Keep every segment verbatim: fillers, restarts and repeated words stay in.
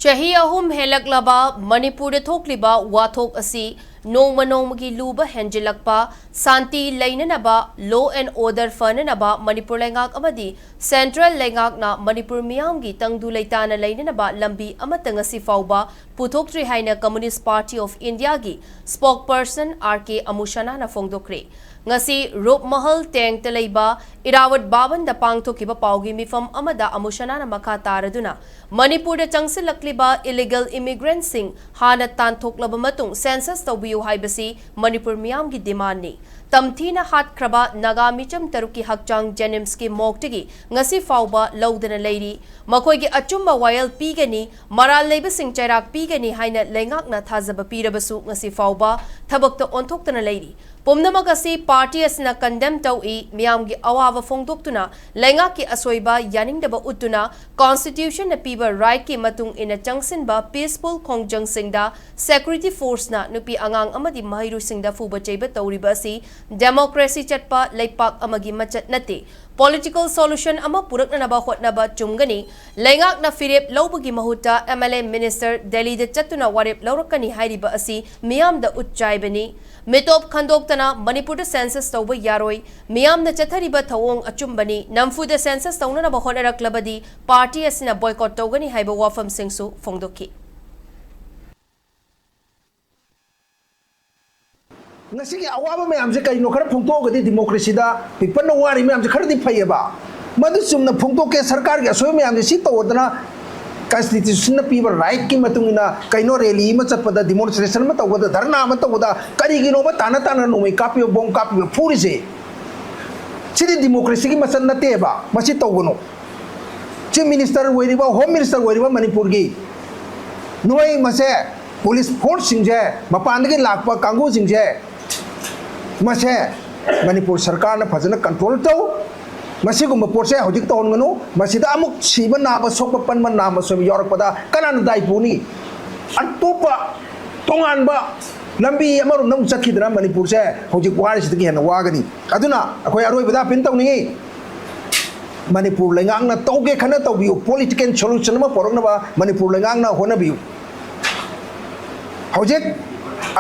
ꯆꯍꯤ ꯑꯍꯨꯝ ꯍꯦꯜꯂꯛꯂꯕ ꯃꯅꯤꯄꯨꯔꯗ ꯊꯣꯛꯂꯤꯕ ꯋꯥꯊꯣꯛ ꯑꯁꯤ ꯅꯣꯡꯃ ꯅꯣꯡꯃꯒꯤ ꯂꯨꯕ ꯍꯦꯟꯖꯤꯜꯂꯛꯄ, ꯁꯥꯟꯇꯤ ꯂꯩꯅꯅꯕ, law and order ꯐꯅꯅꯕ ꯃꯅꯤꯄꯨꯔ ꯂꯩꯉꯥꯛ ꯑꯃꯗꯤ central ꯂꯩꯉꯥꯛꯅ ꯃꯅꯤꯄꯨꯔ ꯃꯤꯌꯥꯝꯒꯤ ꯇꯪꯗꯨ ꯂꯩꯇꯥꯅ ꯂꯩꯅꯅꯕ ꯂꯝꯕꯤ ꯑꯃꯠꯇ ꯉꯁꯤ ꯐꯥꯎꯕ ꯄꯨꯊꯣꯛꯇ꯭ꯔꯤ ꯍꯥꯏꯅ Communist Party of Indiaꯒꯤ spokesperson R K ꯑꯃꯨꯁꯅꯥꯅ ꯐꯣꯡꯗꯣꯛꯈ꯭ꯔꯦ꯫ ꯉꯁꯤ ꯔꯨꯞꯃꯍꯜ ꯇꯦꯡꯇ ꯂꯩꯕ ꯏꯔꯥꯋꯠ ꯚꯕꯟꯗ ꯄꯥꯡꯊꯣꯛꯈꯤꯕ ꯄꯥꯎꯒꯤ ꯃꯤꯐꯝ ꯑꯃꯗ ꯑꯃꯨꯁꯅꯥꯅ ꯃꯈꯥ ꯇꯥꯔꯗꯨꯅ, ꯃꯅꯤꯄꯨꯔꯗ ꯆꯪꯁꯤꯜꯂꯛꯂꯤꯕ illegal immigrantꯁꯤꯡ ꯍꯥꯟꯅ ꯇꯥꯟꯊꯣꯛꯂꯕ ꯃꯇꯨꯡ census ꯇꯧꯕꯤꯌꯨ ꯍꯥꯏꯕꯁꯤ ꯃꯅꯤꯄꯨꯔ ꯃꯤꯌꯥꯝꯒꯤ demandꯅꯤ꯫ ꯇꯝꯊꯤꯅ ꯍꯥꯠꯈ꯭ꯔꯕ ꯅꯥꯒꯥ ꯃꯤꯆꯝ ꯇꯔꯨꯛꯀꯤ ꯍꯛꯆꯥꯡ JNIMSꯀꯤ morgueꯇꯒꯤ ꯉꯁꯤ ꯐꯥꯎꯕ ꯂꯧꯗꯅ ꯂꯩꯔꯤ꯫ ꯃꯈꯣꯏꯒꯤ ꯑꯆꯨꯝꯕ ꯋꯥꯌꯦꯜ ꯄꯤꯒꯅꯤ, ꯃꯔꯥꯜ ꯂꯩꯕꯁꯤꯡ ꯆꯩꯔꯥꯛ ꯄꯤꯒꯅꯤ ꯍꯥꯏꯅ ꯂꯩꯉꯥꯛꯅ ꯊꯥꯖꯕ ꯄꯤꯔꯕꯁꯨ ꯉꯁꯤ ꯐꯥꯎꯕ ꯊꯕꯛꯇ ꯑꯣꯟꯊꯣꯛꯇꯅ ꯂꯩꯔꯤ꯫ ꯄꯨꯝꯅꯃꯛ ꯑꯁꯤ party ꯑꯁꯤꯅ condemn ꯇꯧꯏ꯫ ꯃꯤꯌꯥꯝꯒꯤ ꯑꯋꯥꯕ ꯐꯣꯡꯗꯣꯛꯇꯨꯅ, ꯂꯩꯉꯥꯛꯀꯤ ꯑꯁꯣꯏꯕ ꯌꯥꯅꯤꯡꯗꯕ ꯎꯠꯇꯨꯅ, constitutionꯅ ꯄꯤꯕ rightꯀꯤ ꯃꯇꯨꯡ ꯏꯟꯅ ꯆꯪꯁꯤꯟꯕ peaceful ꯈꯣꯡꯖꯪꯁꯤꯡꯗ security forceꯅ ꯅꯨꯄꯤ ꯑꯉꯥꯡ ꯑꯃꯗꯤ ꯃꯍꯩꯔꯣꯏꯁꯤꯡꯗ ꯐꯨꯕ ꯆꯩꯕ ꯇꯧꯔꯤꯕ ꯑꯁꯤ democracy ꯆꯠꯄ ꯂꯩꯄꯥꯛ ꯑꯃꯒꯤ ꯃꯆꯠ ꯅꯠꯇꯦ꯫ Political solution ꯑꯃ ꯄꯨꯔꯛꯅꯅꯕ ꯍꯣꯠꯅꯕ ꯆꯨꯝꯒꯅꯤ꯫ ꯂꯩꯉꯥꯛꯅ ꯐꯤꯔꯦꯞ ꯂꯧꯕꯒꯤ ꯃꯍꯨꯠꯇ MLA minister ꯗꯦꯜꯂꯤꯗ ꯆꯠꯇꯨꯅ ꯋꯥꯔꯦꯞ ꯂꯧꯔꯛꯀꯅꯤ ꯍꯥꯏꯔꯤꯕ ꯑꯁꯤ ꯃꯤꯌꯥꯝꯗ ꯎꯠ ꯆꯥꯏꯕꯅꯤ꯫ ꯃꯤꯇꯣꯞ ꯈꯟꯗꯣꯛꯇꯅ ꯃꯅꯤꯄꯨꯔꯗ census ꯇꯧꯕ ꯌꯥꯔꯣꯏ꯫ ꯃꯤꯌꯥꯝꯅ ꯆꯠꯊꯔꯤꯕ ꯊꯧꯑꯣꯡ ꯑꯆꯨꯝꯕꯅꯤ꯫ ꯅꯝꯐꯨꯗ census ꯇꯧꯅꯅꯕ ꯍꯣꯠꯅꯔꯛꯂꯕꯗꯤ party ꯑꯁꯤꯅ boycott ꯇꯧꯒꯅꯤ ꯍꯥꯏꯕ ꯋꯥꯐꯝꯁꯤꯡꯁꯨ ꯐꯣꯡꯗꯣꯛꯈꯤ꯫ ꯉꯁꯤꯒꯤ ꯑꯋꯥꯕ ꯃꯌꯥꯝꯁꯦ ꯀꯩꯅꯣ ꯈꯔ ꯐꯣꯡꯗꯣꯛꯑꯒꯗꯤ democracyꯗ peopleꯅ ꯋꯥꯔꯤ ꯃꯌꯥꯝꯁꯦ ꯈꯔꯗꯤ ꯐꯩꯌꯦꯕ꯫ ꯃꯗꯨ ꯆꯨꯝꯅ ꯐꯣꯡꯗꯣꯛꯀꯦ, ꯁꯔꯀꯥꯔꯒꯤ ꯑꯁꯣꯏꯕ ꯃꯌꯥꯝꯁꯦ ꯁꯤ ꯇꯧꯗꯅ constitutionꯅ ꯄꯤꯕ rightꯀꯤ ꯃꯇꯨꯡ ꯏꯟꯅ ꯀꯩꯅꯣ rally ꯑꯃ ꯆꯠꯄꯗ, demonstration ꯑꯃ ꯇꯧꯕꯗ, ꯙꯔꯅꯥ ꯑꯃ ꯇꯧꯕꯗ ꯀꯔꯤꯒꯤꯅꯣꯕ ꯇꯥꯅ ꯇꯥꯅ ꯅꯣꯡꯃꯩ ꯀꯥꯞꯄꯤꯕ, bomb ꯀꯥꯞꯄꯤꯕ, ꯐꯨꯔꯤꯁꯦ? ꯁꯤꯗꯤ democracyꯒꯤ ꯃꯆꯠ ꯅꯠꯇꯦꯕ꯫ ꯃꯁꯤ ꯇꯧꯒꯅꯨ꯫ Chief minister ꯑꯣꯏꯔꯤꯕ, home minister ꯑꯣꯏꯔꯤꯕ ꯃꯅꯤꯄꯨꯔꯒꯤ ꯅꯣꯏ ꯃꯁꯦ police forceꯁꯤꯡꯁꯦ, ꯃꯄꯥꯟꯗꯒꯤ ꯂꯥꯛꯄ ꯀꯥꯡꯕꯨꯁꯤꯡꯁꯦ, ꯃꯁꯦ ꯃꯅꯤꯄꯨꯔ ꯁꯔꯀꯥꯔꯅ ꯐꯖꯅ control ꯇꯧ꯫ ꯃꯁꯤꯒꯨꯝꯕ ꯄꯣꯠꯁꯦ ꯍꯧꯖꯤꯛ ꯇꯧꯍꯟꯒꯅꯨ꯫ ꯃꯁꯤꯗ ꯑꯃꯨꯛ ꯁꯤꯕ ꯅꯥꯕ, ꯁꯣꯛꯄ ꯄꯟꯕ ꯅꯥꯕ ꯁꯣꯏꯕ ꯌꯥꯎꯔꯛꯄꯗ ꯀꯅꯥꯅ ꯗꯥꯏ ꯄꯨꯅꯤ? ꯑꯇꯣꯞꯄ ꯇꯣꯉꯥꯟꯕ ꯂꯝꯕꯤ ꯑꯃꯔꯣꯝꯗ ꯑꯃꯨꯛ ꯆꯠꯈꯤꯗꯅ ꯃꯅꯤꯄꯨꯔꯁꯦ ꯍꯧꯖꯤꯛ ꯋꯥꯔꯤꯁꯤꯗꯒꯤ ꯍꯦꯟꯅ ꯋꯥꯒꯅꯤ꯫ ꯑꯗꯨꯅ ꯑꯩꯈꯣꯏ ꯑꯔꯣꯏꯕꯗ appeal ꯇꯧꯅꯤꯡꯉꯤ, ꯃꯅꯤꯄꯨꯔ ꯂꯩꯉꯥꯛꯅ ꯇꯧꯒꯦ ꯈꯟꯅ ꯇꯧꯕꯤꯌꯨ, ꯄꯣꯂꯤꯇꯤꯀꯦꯜ ꯁꯣꯂꯨꯁꯟ ꯑꯃ ꯄꯨꯔꯛꯅꯕ ꯃꯅꯤꯄꯨꯔ ꯂꯩꯉꯥꯛꯅ ꯍꯣꯠꯅꯕꯤꯌꯨ꯫ ꯍꯧꯖꯤꯛ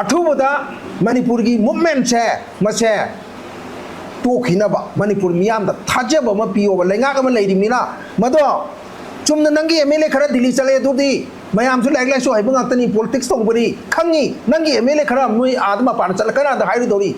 ꯑꯊꯨꯕꯗ ꯃꯅꯤꯄꯨꯔꯒꯤ ꯃꯨꯞꯃꯦꯟꯁꯦ ꯃꯁꯦ ꯇꯣꯛꯈꯤꯅꯕ ꯃꯅꯤꯄꯨꯔ ꯃꯤꯌꯥꯝꯗ ꯊꯥꯖꯕ ꯑꯃ ꯄꯤꯌꯣꯕ꯫ ꯂꯩꯉꯥꯛ ꯑꯃ ꯂꯩꯔꯤꯕꯅꯤꯅ꯫ ꯃꯗꯣ ꯆꯨꯝꯅ ꯅꯪꯒꯤ ꯑꯦꯝ ꯑꯦꯜ ꯑꯦ ꯈꯔ ꯗꯤꯜꯂꯤ ꯆꯠꯂꯦ, ꯑꯗꯨꯗꯤ ꯃꯌꯥꯝꯁꯨ ꯂꯥꯏꯔꯤꯛ ꯂꯥꯏꯁꯨ ꯍꯩꯕ ꯉꯥꯛꯇꯅꯤ, ꯄꯣꯂꯤꯇꯤꯛꯁ ꯇꯧꯕꯅꯤ ꯈꯪꯉꯤ꯫ ꯅꯪꯒꯤ ꯑꯦꯝ ꯑꯦꯜ ꯑꯦ ꯈꯔ ꯃꯣꯏ ꯑꯥꯗ ꯃꯄꯥꯟꯗ ꯆꯠꯂ ꯀꯅꯥꯗ ꯍꯥꯏꯔꯨꯗꯧꯔꯤ?